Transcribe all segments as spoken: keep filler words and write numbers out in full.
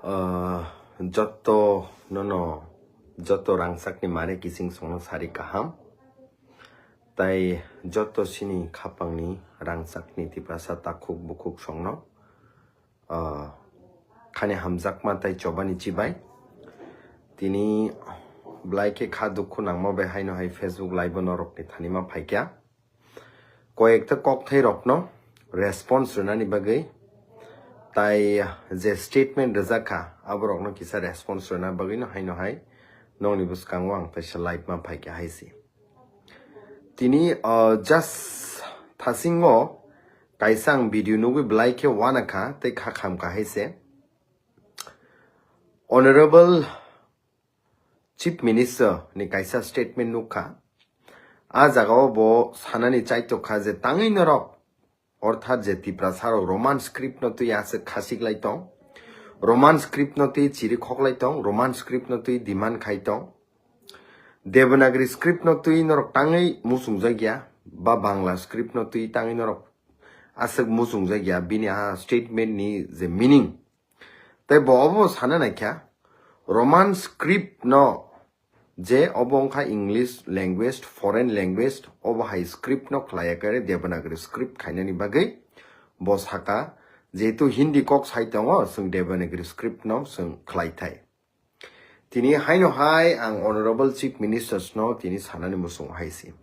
Ah, jotto nono, jotto rangchakni mare kiching songno sari kaham. Tai jotto sini khapangni rangchakni Tiprasa takhuk bukhuk songno, ah, khani hamjakma tai chobani chibai. Tini belai khe kha dukhu nangma bai haino hai Facebook live o norokni thani ma phaikya. Koyekta kokthai rokno response rwnani bagwi tai je statement rwjak kha, aborokno kisa response rwna bagwino haino hai nokni bwskango ang kaisa live ma phaikha hai se. Tini, uh, just thasingo kaisa ang video nugwi belai khe uanakha tei kha khamkha hai se. Honorable Chief Minister ni kaisa statement nukha. A jagao bo sanani chaitokha je tangwi norok, orthat je Tiprasa rok Roman script no twi aswk khasiklai tong, Roman script no twi chiri khoklai tong, Roman script no twi demand khai tong, Devanagari script no twi norok tangwi muchungjak ya, ba Bangla script no twi tangwi norok aswk muchungjak ya, bini a statement ni je meaning. Tei bo obo sana naikha, Roman script no je obo wngkha English language, foreign language, obo hai script no khlaiya khe Devanagari script khainani bagwi bo saka, jehetu Hindi kok sai tongo, chwng Devanagari script no chwng khlai thai. Tini haino hai ang Honorable Chief Ministers no tini sanani muchungo hai se.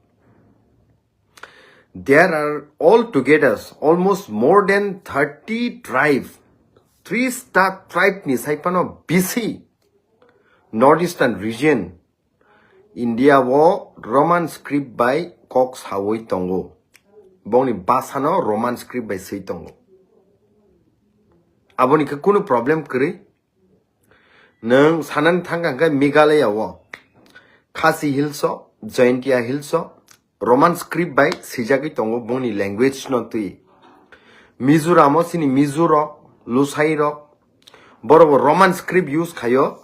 There are altogether almost more than thirty tribe, tris ta tribe ni sai phano bisi North Eastern region India o Roman script bai kok sawi tongo. Bongni basa no Roman script bai swi tongo. Aboni khe kunu problem kwrwi. Nwng sanani thangkha hwnkhe Meghalaya o, Khasi Hills o, Jaintia Hills o, Roman script bai swijagwi tongo bongni language no twi. Mizoram o chini Mizo rok, Lusai rok, borok bo Roman script use khaio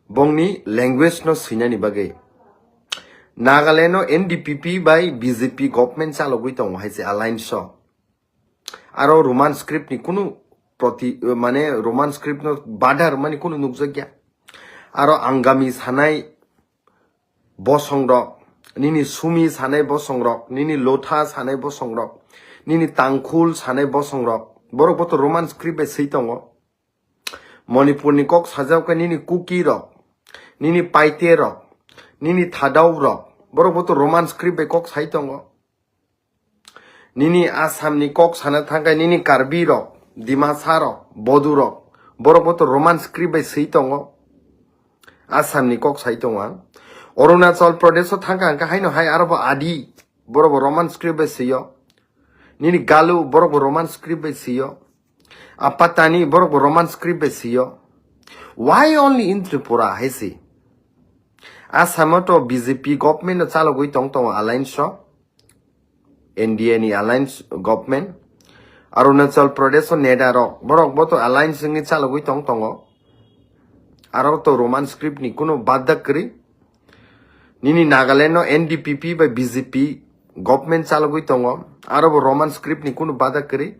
bongni language no swinani bagwi. Nagaland o N D P P bai B J P government chalogwi tongo hai se alliance o. Aro Roman script ni kunu proti, mane Roman script no badar mani kunu nukjakya. Aro Angami sanai bosong rok, nini Sumi sanai bosong rok, nini Lotha sanai bosong rok, nini Tangkhul sanai bosong rok, borok bo to Roman script bai swi tongo. Manipur ni kok sajak khe nini Kuki rok, nini Paite rok, nini Thadou rok, borok bo to Roman script bai kok sai tongo. Nini Assam ni kok sana thangkhe nini Karbi rok, Dimasa rok, Bodu rok, borok bo to Roman script bai swi tongo. Assam ni kok sai tongo ang. Arunachal Pradesh o thangkha hwnkhe haino hai aro bo Adi, borok bo Roman script bai swio. Nini Galu, borok bo Roman script bai swio. Apatani, borok bo Roman script bai swio. Why only in Tripura hai se? Assam o to B J P government no chalogwi tong tongo alliance o. N D A ni alliance government. Arunachal Pradesh o neda rok, borok bo to alliance wngwi chalogwi tong tongo. Aro to Roman script ni kunu badda kwrwi. Nini Nagaland no N D P P bai B J P government chalogwi tongo. Aro bo Roman script ni kunu badda kwrwi.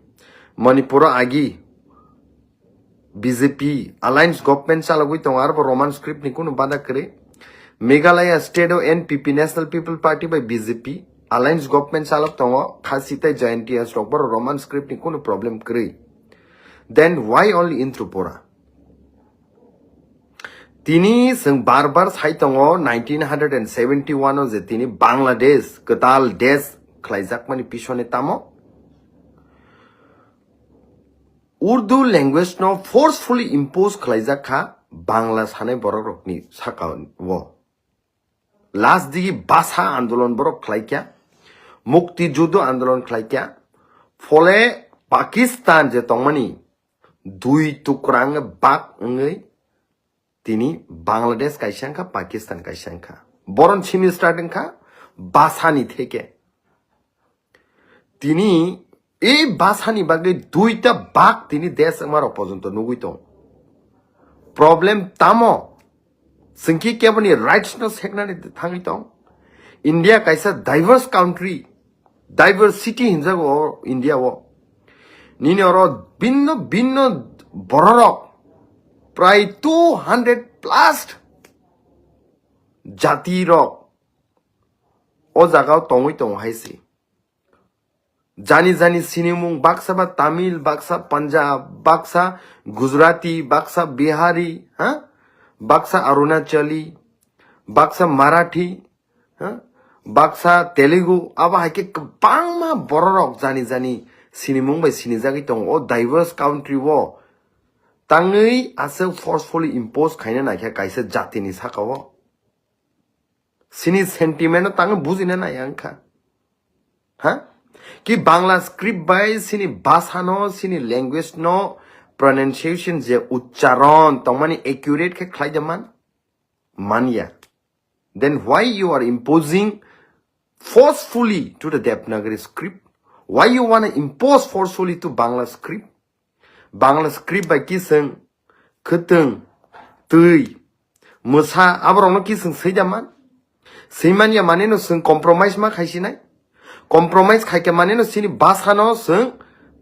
Manipur o agi B J P alliance government chalogwi tongo, aro bo Roman script ni kunu badda kwrwi. Meghalaya state o N P P, National People Party bai B J P alliance government chalok tongo, Khasi tei Jaintia rok bo Roman script ni kunu problem kwrwi. Then why only in Tripura? Tini chwng bar bar sai tongo, nineteen hundred and seventy one o je tini Bangladesh kwtal desh khlaijakmani pisone tamo Urdu language no forcefully impose khlaijak kha Bangla sanai borok rokni saka o. Last digi basa andolon borok khlaikya, mukti judo andolon khlaikya, phole Pakistan je tongmani dui tukra wngwi bak wngwi tini Bangladesh kaisa wngkha, Pakistan kaisa wngkha. Boron simi start wngkha basani theke. Tini e basani bagwi duita bak tini desh wngmarok porjonto nugwi tong. Problem tamo? Chwngki keboni rights no seknani thangwi tong. India kaisa diverse country, diversity hinjago o India o. Nini oro binno binno bororok prai two hundred plus jati rok o jaga o tongwi tongo hai se. Jani jani sinimung, baksa ba Tamil, baksa Punjab, baksa Gujarati, baksa Bihari, ha? Baksa Arunachali, baksa Marathi, ha? Baksa Telugu, abo hai khe kwbangma bororok jani jani sinimung bai sinijagwi tongo o diverse country o. Tangwi aswk forcefully impose khaina naikha kaisa jatini saka o. Sini sentiment no tangwi bujina nai ang kha. Ha? Ki Bangla script bai sini bhasha no, sini language no pronunciation je uchcharon tongmani accurate khe khlai da man? Manya. Then why you are imposing forcefully to the Devanagari script? Why you wanna impose forcefully to Bangla script? Bangla script bai kising, khwtwng, twi, mwsa, aborokno kising swi da man? Swi manya maneno chwng compromise ma khaisinai? Compromise khaikhe maneno chini bhasano chwng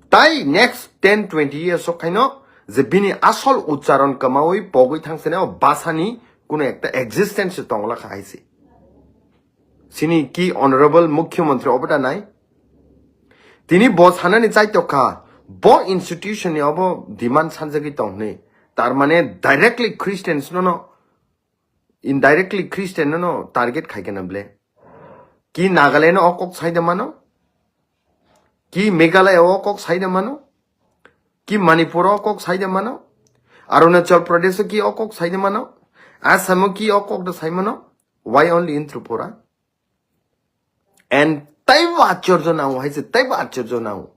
tai next ten twenty years o khaino je bini asol uchcharon kwmawi pogwi thangsinai o bhasani kuno ekta existence tongla kha hai se. Sini ki honorable mukhyamantri obo da nai? Tini bo sanani chaitok kha, bo institution ni obo demand sanjagwi tong hwnwi. Tar mane directly Christians no no, indirectly Christian no no target khai kena ble. Ki Nagaland o kok sai da mano? Ki Meghalaya o kok sai da mano? Ki Manipur o kok sai da mano? Arunachal Pradesh o ki o kok sai da mano? Assam o ki o kok da sai mano? Why only in Tripura? And taibo achorjo nango hai se, taibo achorjo nango.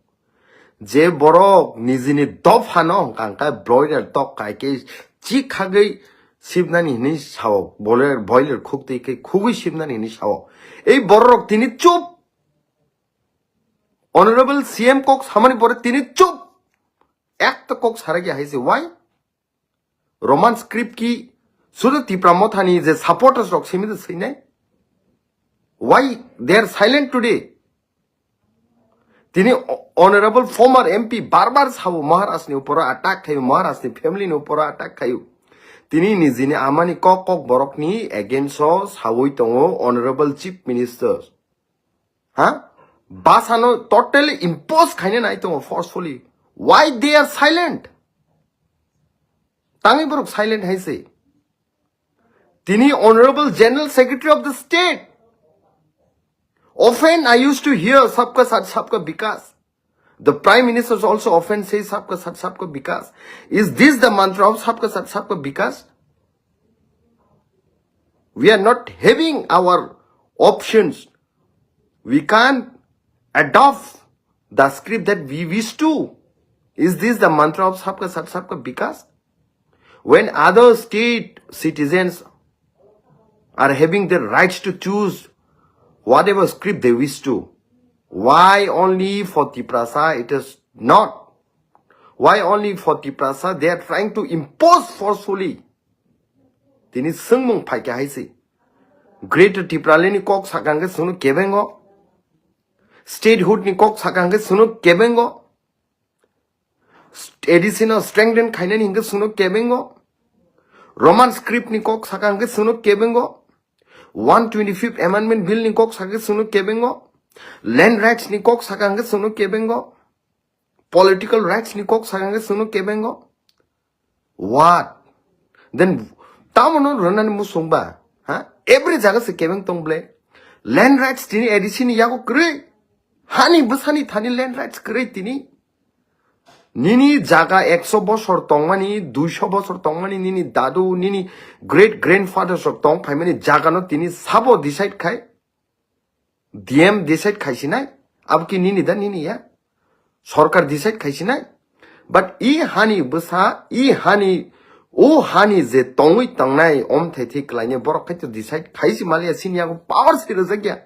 Je borok nijini dophano hwnkha hwnkhe broiler tok kai khe chik khagwi sibnani hinwi sao, boiler, boiler khuktwi khe khugwi sibnani hinwi sao. Ei bororok tini chup. Honorable C M kok samani pore tini chup. Ekta kok saragi hai se, why? Roman script ki sudu Tipra Mothani je supporters rok simi de sinai? Why they are silent today? Tini o-, honorable former M P bar bar sao Maharaj ni uporo attack khayo, Maharaj ni family ni uporo attack khayo. Tini nijini amani kok kok borok ni against o sawi tongo honorable chief minister. Ha? Bhasha no totally impose khaina nai tongo forcefully. Why they are silent? Tangwi borok silent hai se. Tini Honorable General Secretary of the State. Often I used to hear Sabka Saath Sabka Vikas. The Prime Minister also often says Sabka Saath Sabka Vikas. Is this the mantra of Sabka Saath Sabka Vikas? We are not having our options. We can't adopt the script that we wish to. Is this the mantra of Sabka Saath Sabka Vikas? When other state citizens are having the rights to choose whatever script they wish to, why only for Tiprasa it is not? Why only for Tiprasa they are trying to impose forcefully? Tini swngmung phaikha hai se. Greater Tipraland ni kok sakha hwnkhe chwngno kebengo. Statehood ni kok sakha hwnkhe chwngno kebengo. A D C no strengthen khainani hwnkhe chwngno kebengo. Roman script ni kok sakha hwnkhe chwngno kebengo. One twenty-fifth Amendment Bill ni kok sakha hwnkhe chwngno kebengo. Land rights ni kok sakha hwnkhe chwngno kebengo. Political rights ni kok sakha hwnkhe chwngno kebengo. What? Then tamo no rwnani musung ba? Ha? Every jaga se kebeng tong ble. Land rights tini A D C ni yago kwrwi. Hani bwsani thani land rights kwrwi tini. Nini jaga ekso bosor tongmani, duiso bosor tongmani, nini dadu, nini great grandfathers rok tong phaimani jaga no tini sabo decide khai? D M decide khaisinai? Abo ki nini da nini ya? Sorkar decide khaisinai? But i hani bwsa, i hani, o hani je tongwi tongnai omthai thik khlainai borok khai to decide khaisi maliya, sini yago power se rwjak ya.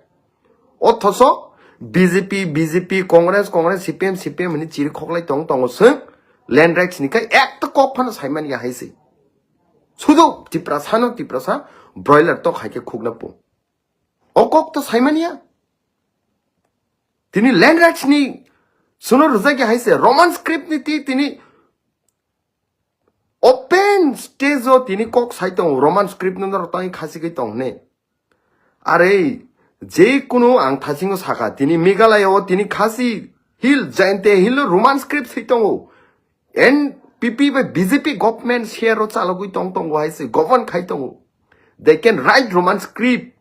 Othoso B J P, B J P, Congress, Congress, C P M, C P M hinwi chiri khoklai tong tongo swng land rights ni khai ekta kok phano saimani ya hai se. Sudu Tiprasa no Tiprasa broiler tok hai khe khukna po. O kok to saimaniya. Tini land rights ni suno rwjak ya hai se Roman script ni ti tini open stage o tini kok sai tongo, Roman script no norok tangwi khasi kai tong hwnwi. Are, je kunu ang thasingo saka, tini Meghalaya o tini Khasi Hill, Jaintia Hill o Roman script sai tongo. N P P bai B J P government share o chalogwi tong tongo hai se, govern khai tongo. They can write Roman script.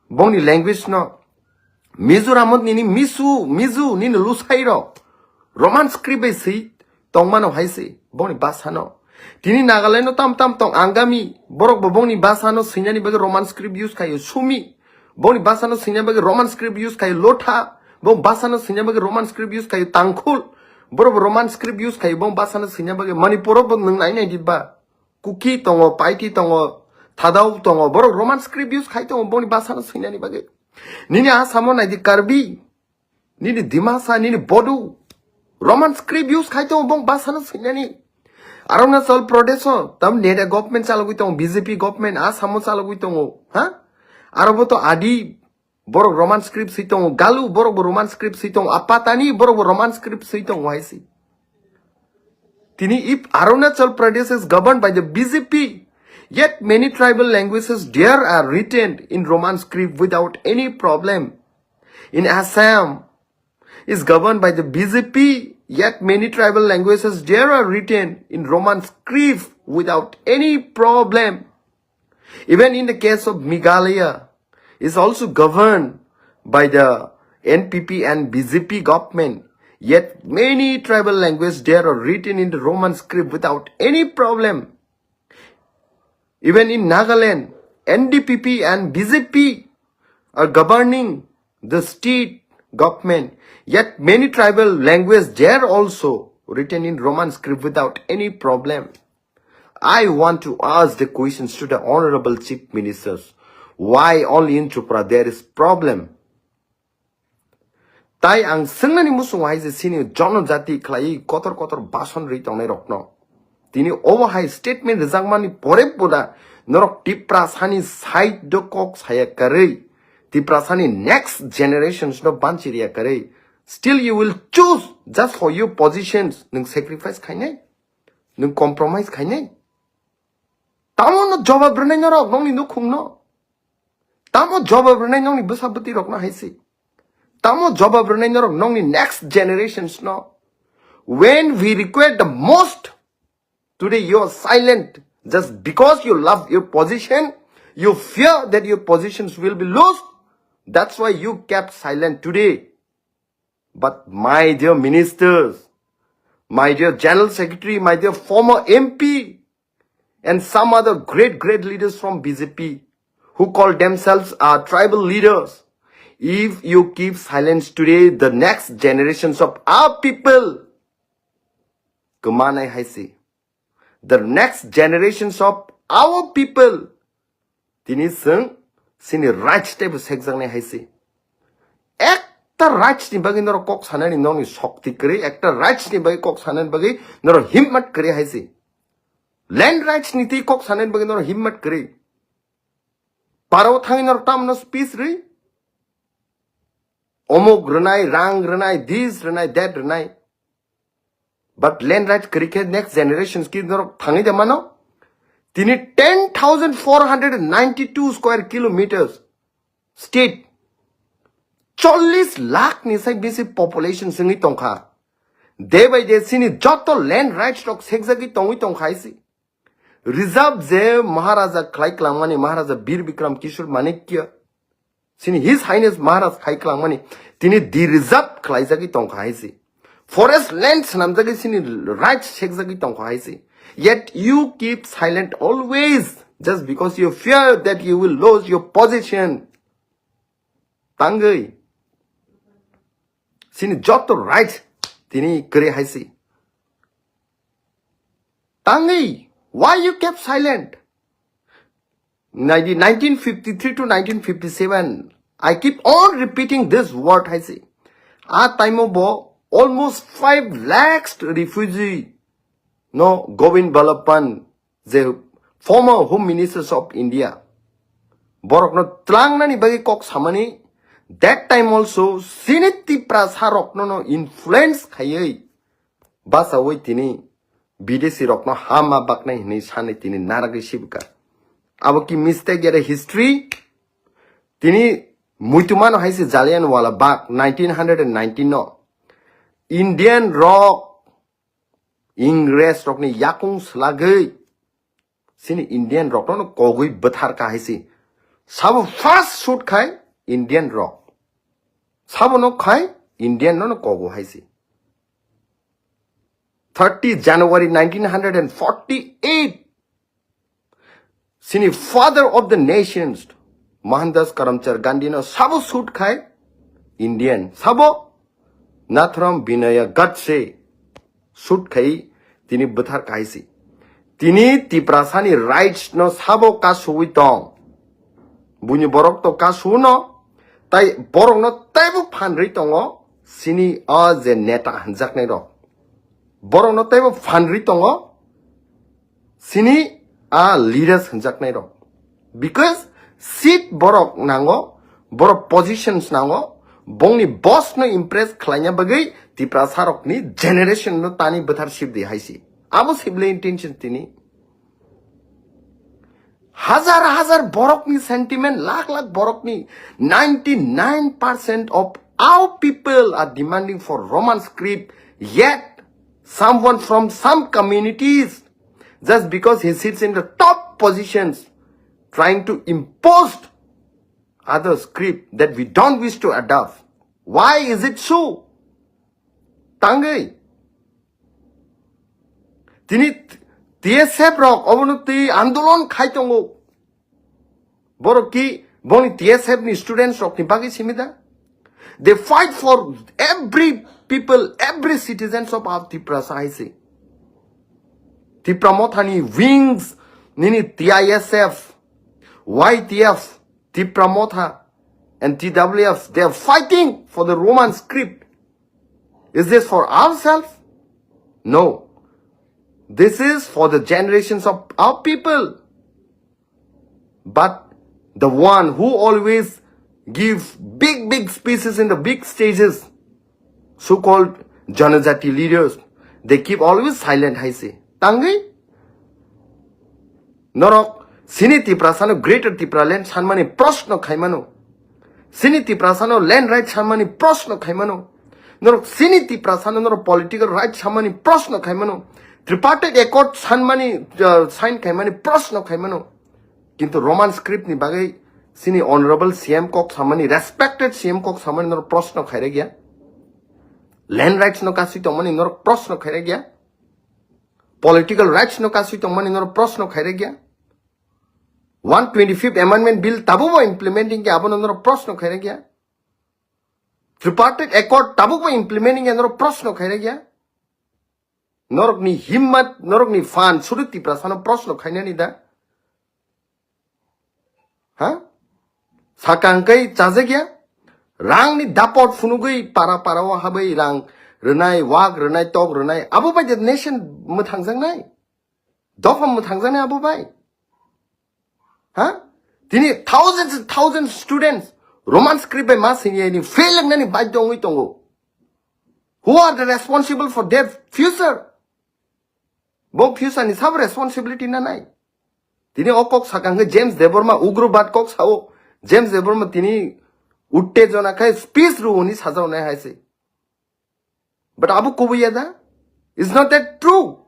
Bongni language no. Mizoram o nini Misu, Mizu, nini Lusai rok Roman script bai swi tongmano hai se, bongni basa no. Tini Nagaland no tam tam tong Angami, borok bo bongni basa no swinani bagwi Roman script use khaio, Sumi, bongni basa no swinani bagwi Roman script use khaio, Lotha, bong basa no swinani bagwi Roman script use khaio, Tangkhul, borok bo Roman script use khaio, bong basa no swinani bagwi. Manipur o bo nwng nai nai di ba. Kuki tongo, Paiti tongo, Thadou tongo, borok Roman script use khai tongo, bongni basa no swinani bagwi. Nini Assam o nai di Karbi, nini Dimasa, nini Bodo, Roman script use khai tongo, bong basa no swinani. Arunachal Pradesh o tam neta government chalogwi tongo, B J P government, Assam o chalogwi tongo, ha? Aro bo to Adi, borok Roman script swi tongo, Galu, borok bo Roman script swi tongo, Apatani, borok bo Roman script swi tongo hai se. Tini, if Arunachal Pradesh is governed by the B J P, yet many tribal languages there are written in Roman script without any problem. In Assam is governed by the B J P, yet many tribal languages there are written in Roman script without any problem. Even in the case of Meghalaya, is also governed by the N P P and B J P government. Yet many tribal languages there are written in the Roman script without any problem. Even in Nagaland, N D P P and B J P are governing the state government. Yet many tribal languages there also written in Roman script without any problem. I want to ask the questions to the honorable chief ministers. Why only in Tripura there is problem? Tai ang swngnani muchungo hai je sini jonojati khlai kotor kotor bason rwi tongnai rokno. Tini obo hai statement rwjakmani pore poda norok Tiprasani side do kok saya karwi, Tiprasani next generations no banchi riya karwi. Still you will choose just for your positions, nwng sacrifice khainai, nwng compromise khainai. Tamo no jobab rwnai norok nongni nukhungno. Tamo jobab rwnai nongni bwsa bwtwi rokno hai se. Tamo jobab rwnai norok nongni next generations no. When we require the most, today you are silent. Just because you love your position, you fear that your positions will be lost. That's why you kept silent today. But my dear ministers, my dear general secretary, my dear former M P, and some other great, great leaders from B J P who call themselves our tribal leaders, if you keep silence today, the next generations of our people, kwmanai hai se. The next generations of our people, tini chwng chini rights teibo sekjaknai hai se. Ekta rights ni bagwi norok kok sanani nongni shokti kwrwi, ekta rights ni bagwi kok sanani bagwi norok himmat kwrwi hai se. Land rights ni twi kok sanani bagwi norok himmat kwrwi. Paro thangwi norok tamno speech rwi? Omok rwnai, rang rwnai, this rwnai, that rwnai. But land rights kwrwi khe next generations ki norok thangwi de mano? Tini ten thousand four hundred ninety-two square kilometers state, chollish lakh ni sai bisi population singwi tongkha. Day by day sini joto land rights rok sekjagwi tongwi tongkha hai se. Reserve je Maharaja khlai klangmani, Maharaja Bir Bikram Kishore Manikya, sini His Highness Maharaj khai klangmani, tini de-reserve khlaijagwi tongkha hai se. Forest land swnamjagwi sini rights sekjagwi tongkha hai se. Yet you keep silent always just because you fear that you will lose your position. Tangwi sini joto rights tini kwrwi hai se. Tangwi, why you kept silent? Nineteen fifty-three to nineteen fifty-seven, I keep on repeating this word, hai se. A time o bo almost five lakhs refugee no Govind Ballabh Pant, je former Home Ministers of India, borokno tlangnani bagwi kok samani, that time also sini Tiprasa rokno no influence khaiwi bachawi tini Bidesi rokno hama baknai hinwi sanwi tini naragwi sibwkha. Abo ki mistake ya de history? Tini muitumano hai se Jallianwala Bagh nineteen hundred and nineteen no Indian rok Ingres rokni yakung slagwi sini Indian rokno kogwi bwthar ka hai se. Sabo first shoot khai Indian rok. Sabo no khai Indian no kogo hai se. Thirty January nineteen hundred and forty-eight, sini father of the nations, Mohandas Karamchand Gandhi no sabo shoot khai Indian, sabo Nathuram Vinaya Godse shoot khai tini bwthar ka hai se. Tini Tiprasani rights no sabo kasuwi tong. Buini borok to kasuno, tai borokno teibo phanrwi tongo sini o je neta hanjaknai rok. Borokno teibo phanrwi tongo sini a leaders hanjaknai rok. Because seat borok nango, borok positions nango, bongni boss no impress khlaina bagwi Tiprasa rokni generation no tani bwthar sibdi hai se. Abo sibli intention tini. Hazar hazar borokni sentiment, lakh lakh borokni, ninety-nine percent of our people are demanding for Roman script, yet someone from some communities, just because he sits in the top positions, trying to impose other script that we don't wish to adopt. Why is it so? Tangwi. Tini T S F rok obono twi andolon khai tongo. Borok ki boni T S F ni students rok ni bagwi simi da? They fight for every people, every citizens of our Tiprasa hai se. Tipra Motha ni wings, nini T I S F, Y T F, Tipra Motha and T W F, they are fighting for the Roman script. Is this for ourselves? No. This is for the generations of our people. But the one who always give big, big speeches in the big stages, so-called Janajati leaders, they keep always silent, hai se. Tangwi? Norok sini Tiprasano Greater Tipraland sanmani proshno khaimano. Sini Tiprasano land right sanmani proshno khaimano. Norok sini Tiprasano norok political right sanmani proshno khaimano. Tripartite Accord sanmani, uh, sign khaimani proshno khaimano. Kintu Roman script ni bagwi sini honorable C M kok samani, respected C M kok samani norok proshno khairegya. Land rights no kasui tongmani norok proshno khairegya. Political rights no kasui tongmani norok proshno khairegya. One twenty-fifth Amendment Bill tabukbo implementing khe abono norok proshno khairegya. Tripartite Accord tabukbo implementing khe norok proshno khairegya. Norokni himmat, norokni phan, sudu Tiprasano proshno khainani da? Ha? Sakang kai chajakya? Rangni dapot phunugwi para para o habai rang rwnai, wak rwnai, tok rwnai. Abo bai de nation mwthangjaknai? Dopha mwthangjaknai abo bai? Ha? Tini thousands and thousands students Roman script bai ma sini ni fail nani bai dongwi tongo. Who are the responsible for their future? Bo future ni sabo responsibility na nai? Tini o kok sakang khe James Debbarma ugrobad kok sao. James Debbarma tini uttejona khai speech ruo ni sajao nai hai se. But abo kubuya da? Is not that true?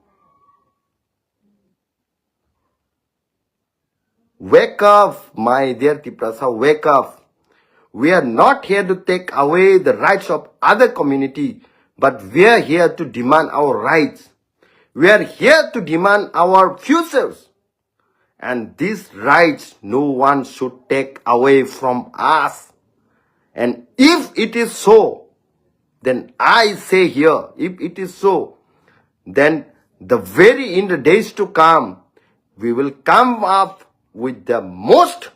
Wake up, my dear Tiprasa, wake up. We are not here to take away the rights of other community, but we are here to demand our rights. We are here to demand our futures. And these rights no one should take away from us. And if it is so, then I say here, if it is so, then the very in the days to come, we will come up with the most,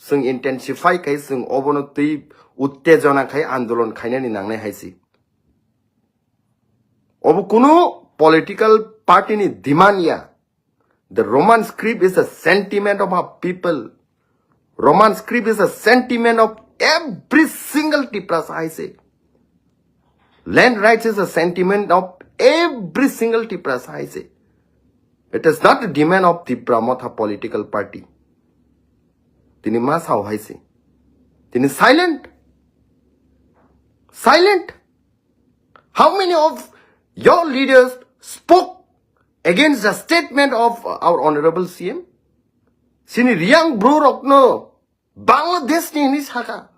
chwng intensify khai chwng obono twi uttejona khai andolon khainani nangnai hai se. Obo kunu political party ni demand ya. The Roman script is a sentiment of our people. Roman script is a sentiment of every single Tiprasa, I say. Land rights is a sentiment of every single Tiprasa, I say. It is not a demand of Tipra Motha political party. Tini ma sao hai se. Tini silent. Silent. How many of your leaders spoke against the statement of our honorable C M? Sini Riang bro rokno Bangladesh ni hini saka.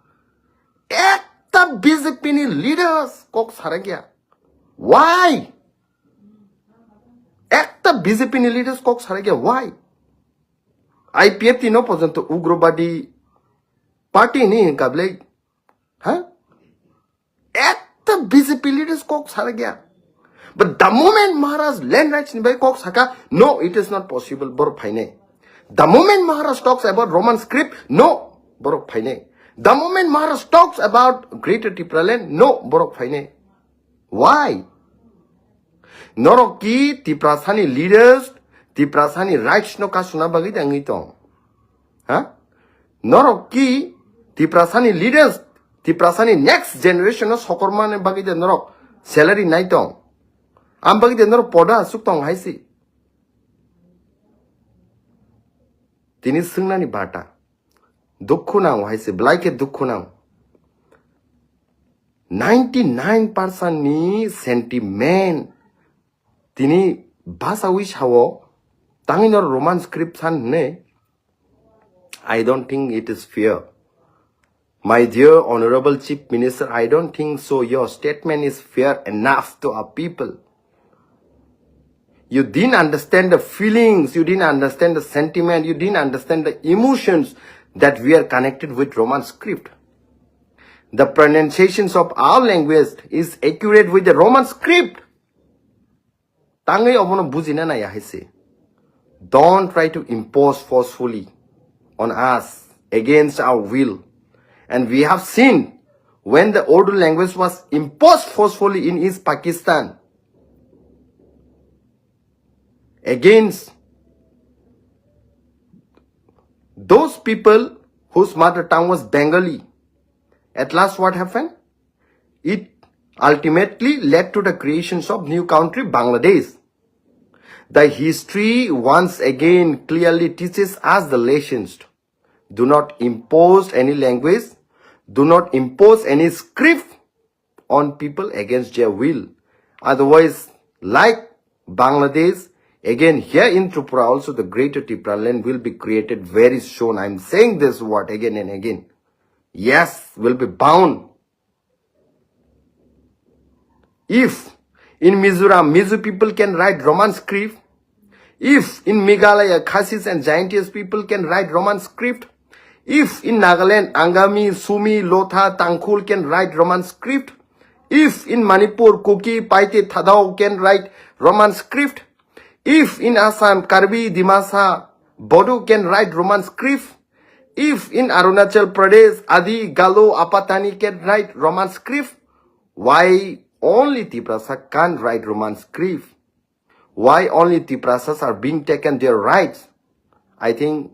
Ekta B J P ni leaders kok sarakya. Why? Ekta B J P ni leaders kok sarakya. Why? I P F T no porjonto ugrobadi party ni hinka bwle. Ha? Ekta B J P leaders kok sarakya. But the moment Maharaj land rights ni bai kok saka, no, it is not possible, borok phainai. The moment Maharaj talks about Roman script, no, borok phainai. The moment Maharaj talks about Greater Tipraland, no, borok phainai. Why? Norok ki Tiprasani leaders, Tiprasani rights no kasuna bagwi tangwi tong? Ha? Norok ki Tiprasani leaders, Tiprasani next generation no sokormani bagwi de norok salary nai tong? Am bagwi de norok poda asuk tong hai si? Tini swngnani bata. Dukhu nang hai si, belai khe dukhu nang. Ninety nine percent ni sentiment tini basawi sao, tangwi no Roman script san hne. I don't think it is fair. My dear Honorable Chief Minister, I don't think so. Your statement is fair enough to our people. You didn't understand the feelings, you didn't understand the sentiment, you didn't understand the emotions that we are connected with Roman script. The pronunciations of our language is accurate with the Roman script. Tangwi obono bujina naiya hai se. Don't try to impose forcefully on us against our will. And we have seen when the Urdu language was imposed forcefully in East Pakistan against those people whose mother tongue was Bengali. At last, what happened? It ultimately led to the creations of new country, Bangladesh. The history once again clearly teaches us the lessons. Do not impose any language. Do not impose any script on people against their will. Otherwise, like Bangladesh, again here in Tripura also the greater Tipraland will be created very soon. I'm saying this word again and again. Yes, will be bound. If in Mizoram, Mizo people can write Roman script, if in Meghalaya, Khasis and Jaintias people can write Roman script, if in Nagaland, Angami, Sumi, Lotha, Tangkhul can write Roman script, if in Manipur, Kuki, Paite, Thadou can write Roman script, if in Assam, Karbi, Dimasa, Bodo can write Roman script, if in Arunachal Pradesh, Adi, Galo, Apatani can write Roman script, why only Tiprasa can't write Roman script? Why only Tiprasas are being taken their rights? I think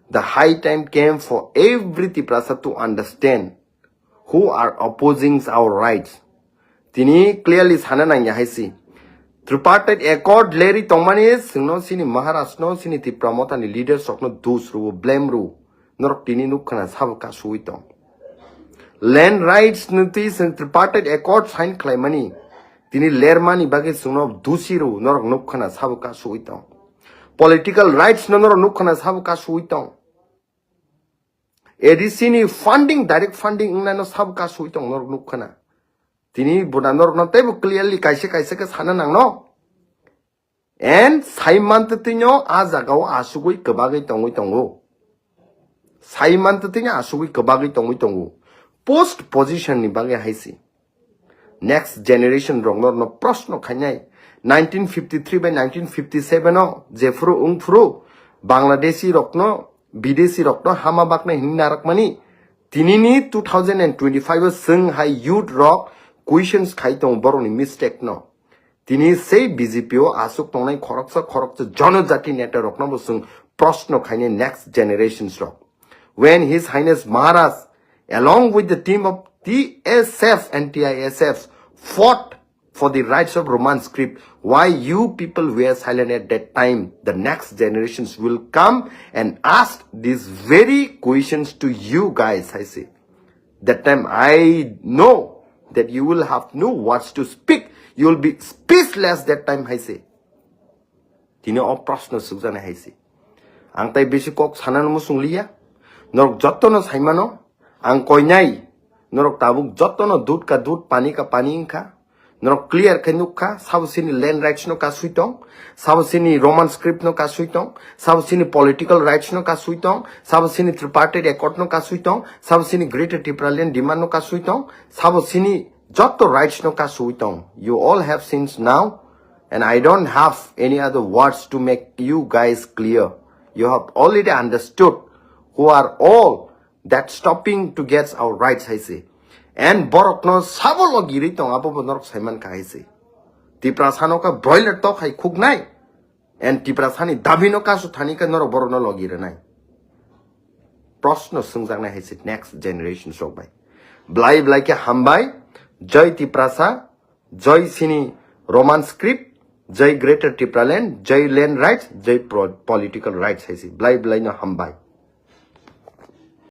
the high time came for every Tiprasa to understand who are opposing our rights. Tini clearly sana nangya hai si. Tripartite accord leri tongmani singno sini Maharaj no sini Tipra Motha ni leaders rokno dus ru, blame ru. Norok tini nuk khana sabo kasui tong. Land rights ni twi sing tripartite accord sign khlaimani. Tini lermani bagwi singno dusi ru, norok nuk khana sabo kasui tong. Political rights no norok nuk khana sabo kasui tong. A D C ni funding, direct funding wngnai no sabo kasui tong norok nuk khana. Tini buda norok no teibo clearly kaisa kaisa khe sana nangno. And sai mantwtwino a jagao asugwi kwbagwi tongwi tongo. Sai mantwtwino asugwi kwbagwi tongwi tongo. Post position ni bagwi hai si. Next generation rokno no proshno khainai. Nineteen fifty-three by nineteen fifty-seven o jephuru wngphuru Bangladeshi rokno, Bidesi rokno hama baknai hinwi narakmani. Tinini two thousand and twenty-five o swng hai youth rok questions khai tongo borokni mistake no. Tini sei B J P o aswk tongnai khoroksa khoroksa jonojati neta rokno bo chwng proshno khainai next generations rok. When His Highness Maharaj, along with the team of T S F and T I S F, fought for the rights of Roman script. Why you people were silent at that time? The next generations will come and ask these very questions to you guys, I say. That time I know that you will have no words to speak. You will be speechless that time, I say. Tini o proshno sukjani hai se. Ang tai bisi kok sanano muchung liya. Norok jotono saimano. Ang koinai. Norok tabuk jotono dud ka dud, pani ka pani wngkha. Norok clear khe nukha. Sabo sini land rights no kasui tong. Sabo sini Roman script no kasui tong. Sabo sini political rights no kasui tong. Sabo sini tripartite accord no kasui tong. Sabo sini Greater Tipraland demand no kasui tong. Sabo sini joto rights no kasui tong. You all have seen now. And I don't have any other words to make you guys clear. You have already understood who are all that stopping to get our rights, hai se. And borok no sabo logirwi tong, abo bo norok saiman kha, hai se. Tiprasa no ka broiler tok hai khuknai. And Tiprasa ni dabi no kasu thani ka norok borok no logirwnai. Proshno swngjaknai hai se next generation rok bai. Blai blai khe hambai, jai Tiprasa, jai sini Roman script, jai Greater Tipraland, jai land rights, jai pro-, political rights hai se. Blai blai no hambai.